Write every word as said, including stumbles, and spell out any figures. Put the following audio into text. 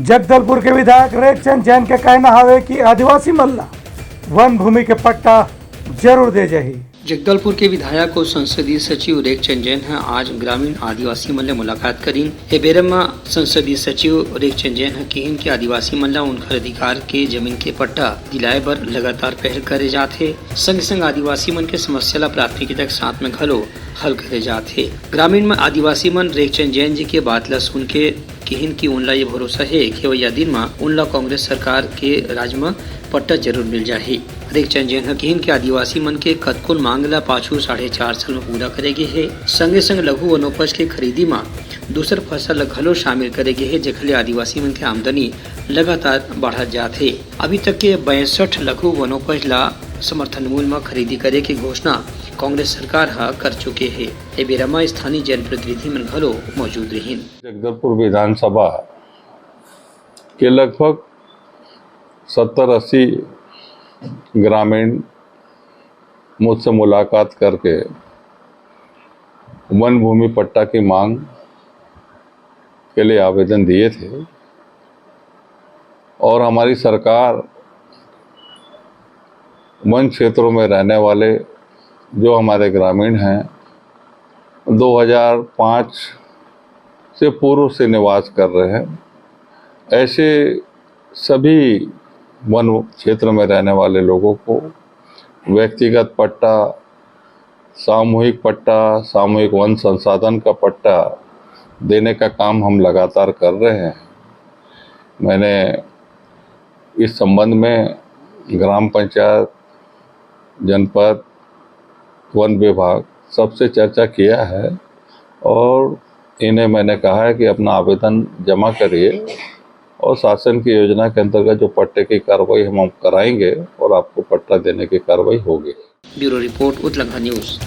जगदलपुर के विधायक रेखचंद जैन के कहना हवे कि आदिवासी मन ला वन भूमि के पट्टा जरूर दे जाही। जगदलपुर के विधायक और संसदीय सचिव रेखचंद जैन ह आज ग्रामीण आदिवासी मन ले मुलाकात करीन। ए बेरा म संसदीय सचिव रेखचंद जैन ह किहिन कि आदिवासी मन ला उनकर अधिकार के जमीन के पट्टा दिलाए बर लगातार पहल करे जात हे। संग संग आदिवासी मन के समस्या ला प्राथमिकता के साथ में घलो हल करे जात हे। ग्रामीण म आदिवासी मन रेखचंद जैन जी के बात ला सुन के किहिन कि उनला ये भरोसा हे कि अवइया दिन म उनला कांग्रेस सरकार के राज म पट्टा जरूर मिल जाही। रेखचंद जैन ह किहिन कि आदिवासी मन के कतकोन मांग ला पाछू साढ़े चार साल म पूरा करे गे हे। संगे संग लघु वनोपज के खरीदी म दूसर फसल ला घलो शामिल करे गे हे, जेखर ले आदिवासी मन के आमदनी लगातार बढ़त जात हे। अभी तक के बासठ लघु वनोपज ला समर्थन मूल्य म खरीदी करे के घोषणा कांग्रेस सरकार ह कर चुके हे। ए बेरा म स्थानीय जनप्रतिनिधि मन घलो मौजूद रहिन। जगदलपुर विधानसभा के लगभग सत्तर अस्सी ग्रामीण मुझसे मुलाकात करके वन भूमि पट्टा की मांग के लिए आवेदन दिए थे और हमारी सरकार वन क्षेत्रों में रहने वाले जो हमारे ग्रामीण हैं, दो हज़ार पाँच से पूर्व से निवास कर रहे हैं, ऐसे सभी वन क्षेत्र में रहने वाले लोगों को व्यक्तिगत पट्टा, सामूहिक पट्टा, सामूहिक वन संसाधन का पट्टा देने का काम हम लगातार कर रहे हैं। मैंने इस संबंध में ग्राम पंचायत, जनपद, वन विभाग सबसे चर्चा किया है और इन्हें मैंने कहा है कि अपना आवेदन जमा करिए और शासन की योजना के अंतर्गत जो पट्टे की कार्रवाई हम कराएंगे और आपको पट्टा देने की कार्रवाई होगी। Bureau report, Utlangha news.